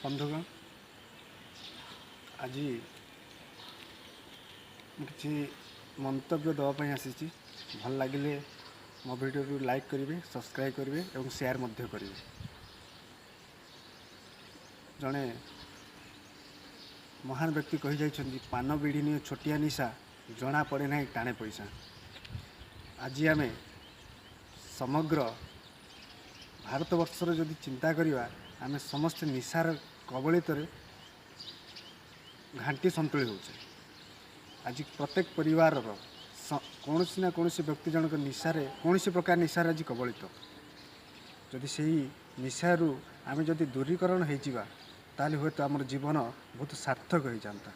ବନ୍ଧୁଗଣ, ଆଜି ମୁଁ କିଛି ମନ୍ତବ୍ୟ ଦେବା ପାଇଁ ଆସିଛି। ଭଲ ଲାଗିଲେ ମୋ ଭିଡ଼ିଓକୁ ଲାଇକ୍ କରିବେ, ସବସ୍କ୍ରାଇବ୍ କରିବେ ଏବଂ ସେୟାର ମଧ୍ୟ କରିବେ। ଜଣେ ମହାନ ବ୍ୟକ୍ତି କହିଯାଇଛନ୍ତି, ପାନ ବିଡ଼ି ନିଏ ଛୋଟିଆ ନିଶା, ଜଣା ପଡ଼େ ନାହିଁ ଟାଣେ ପଇସା। ଆଜି ଆମେ ସମଗ୍ର ଭାରତବର୍ଷର ଯଦି ଚିନ୍ତା କରିବା, ଆମେ ସମସ୍ତେ ନିଶାର କବଳିତରେ ଘାଣ୍ଟି ସନ୍ତୁଳି ହେଉଛେ। ଆଜି ପ୍ରତ୍ୟେକ ପରିବାରର କୌଣସି ନା କୌଣସି ବ୍ୟକ୍ତି ଜଣକ ନିଶାରେ, କୌଣସି ପ୍ରକାର ନିଶାରେ ଆଜି କବଳିତ। ଯଦି ସେଇ ନିଶାରୁ ଆମେ ଯଦି ଦୂରୀକରଣ ହେଇଯିବା, ତାହେଲେ ହୁଏତ ଆମର ଜୀବନ ବହୁତ ସାର୍ଥକ ହେଇଯାନ୍ତା।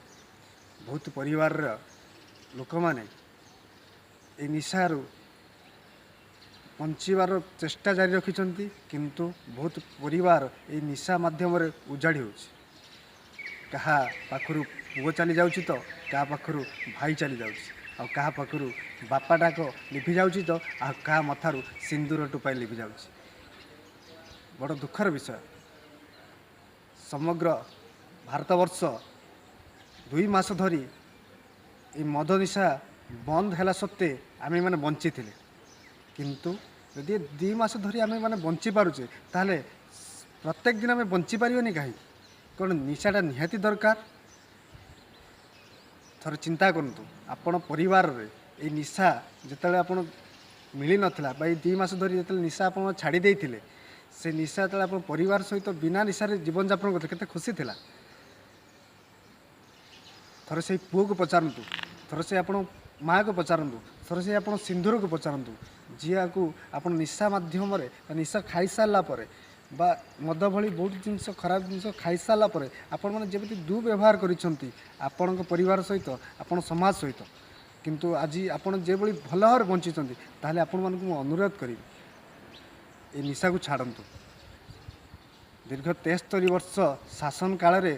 ବହୁତ ପରିବାରର ଲୋକମାନେ ଏଇ ନିଶାରୁ ବଞ୍ଚିବାର ଚେଷ୍ଟା ଜାରି ରଖିଛନ୍ତି, କିନ୍ତୁ ବହୁତ ପରିବାର ଏଇ ନିଶା ମାଧ୍ୟମରେ ଉଜାଡ଼ି ହେଉଛି। କାହା ପାଖରୁ ପୁଅ ଚାଲି ଯାଉଛି ତ କାହା ପାଖରୁ ଭାଇ ଚାଲି ଯାଉଛି, ଆଉ କାହା ପାଖରୁ ବାପା ଡାକ ଲିଭି ଯାଉଛି ତ ଆଉ କାହା ମଥାରୁ ସିନ୍ଦୁର ଟୋପାଏ ଲିଭି ଯାଉଛି। ବଡ଼ ଦୁଃଖର ବିଷୟ, ସମଗ୍ର ଭାରତବର୍ଷ 2 ମାସ ଧରି ଏଇ ମଦ ନିଶା ବନ୍ଦ ହେଲା ସତ୍ତ୍ୱେ ଆମେମାନେ ବଞ୍ଚିଥିଲେ। କିନ୍ତୁ ଯଦି 2 ମାସ ଧରି ଆମେମାନେ ବଞ୍ଚିପାରୁଛେ, ତାହେଲେ ପ୍ରତ୍ୟେକ ଦିନ ଆମେ ବଞ୍ଚିପାରିବାନି କାହିଁକି? କାରଣ ନିଶାଟା ନିହାତି ଦରକାର। ଥରେ ଚିନ୍ତା କରନ୍ତୁ, ଆପଣ ପରିବାରରେ ଏଇ ନିଶା ଯେତେବେଳେ ଆପଣ ମିଳିନଥିଲା ବା ଏଇ 2 ମାସ ଧରି ଯେତେବେଳେ ନିଶା ଆପଣ ଛାଡ଼ି ଦେଇଥିଲେ, ସେ ନିଶା ଯେତେବେଳେ ଆପଣ ପରିବାର ସହିତ ବିନା ନିଶାରେ ଜୀବନଯାପନ କରୁଥିଲେ, କେତେ ଖୁସି ଥିଲା। ଥରେ ସେଇ ପୁଅକୁ ପଚାରନ୍ତୁ, ଥରେ ସେ ଆପଣ ମାଆକୁ ପଚାରନ୍ତୁ, ଥରେ ସେ ଆପଣ ସିନ୍ଦୁରକୁ ପଚାରନ୍ତୁ, ଯିଏକୁ ଆପଣ ନିଶା ମାଧ୍ୟମରେ ବା ନିଶା ଖାଇସାରିଲା ପରେ ବା ମଦ ଭଳି ବହୁତ ଜିନିଷ, ଖରାପ ଜିନିଷ ଖାଇସାରିଲା ପରେ ଆପଣମାନେ ଯେମିତି ଦୁର୍ବ୍ୟବହାର କରିଛନ୍ତି ଆପଣଙ୍କ ପରିବାର ସହିତ, ଆପଣ ସମାଜ ସହିତ, କିନ୍ତୁ ଆଜି ଆପଣ ଯେଭଳି ଭଲ ଭାବରେ ବଞ୍ଚିଛନ୍ତି, ତାହେଲେ ଆପଣମାନଙ୍କୁ ମୁଁ ଅନୁରୋଧ କରିବି ଏ ନିଶାକୁ ଛାଡ଼ନ୍ତୁ। ଦୀର୍ଘ 73 ବର୍ଷ ଶାସନ କାଳରେ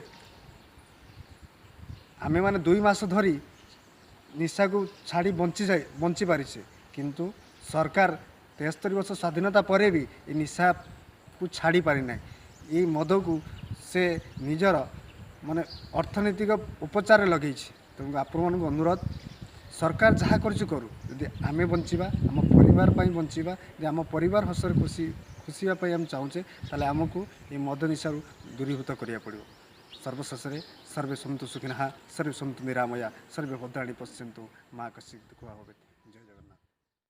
ଆମେମାନେ 2 ମାସ ଧରି ନିଶାକୁ ଛାଡ଼ି ବଞ୍ଚିପାରିଛେ, କିନ୍ତୁ ସରକାର 73 ବର୍ଷ ସ୍ୱାଧୀନତା ପରେ ବି ଏ ନିଶାକୁ ଛାଡ଼ି ପାରିନାହିଁ। ଏଇ ମଦକୁ ସେ ନିଜର ମାନେ ଅର୍ଥନୈତିକ ଉପଚାରରେ ଲଗେଇଛି। ତେଣୁ ଆପଣମାନଙ୍କୁ ଅନୁରୋଧ, ସରକାର ଯାହା କରୁଛି କରୁ, ଯଦି ଆମେ ବଞ୍ଚିବା, ଆମ ପରିବାର ପାଇଁ ବଞ୍ଚିବା, ଯଦି ଆମ ପରିବାର ହସରେ ଖୁସି ହେବା ପାଇଁ ଆମେ ଚାହୁଁଛେ, ତାହେଲେ ଆମକୁ ଏ ମଦ ନିଶାରୁ ଦୂରୀଭୂତ କରିବାକୁ ପଡ଼ିବ। ସର୍ବଶେଷରେ ସର୍ବେ ସନ୍ତୁ ସୁଖିନଃ, ସର୍ବେ ସନ୍ତୁ ନିରାମୟା, ସର୍ବେ ଭଦ୍ରାଣୀ ପଶ୍ୟନ୍ତୁ, ମା କଶ୍ଚିତ୍ ଦୁଃଖ ଭବେତ୍।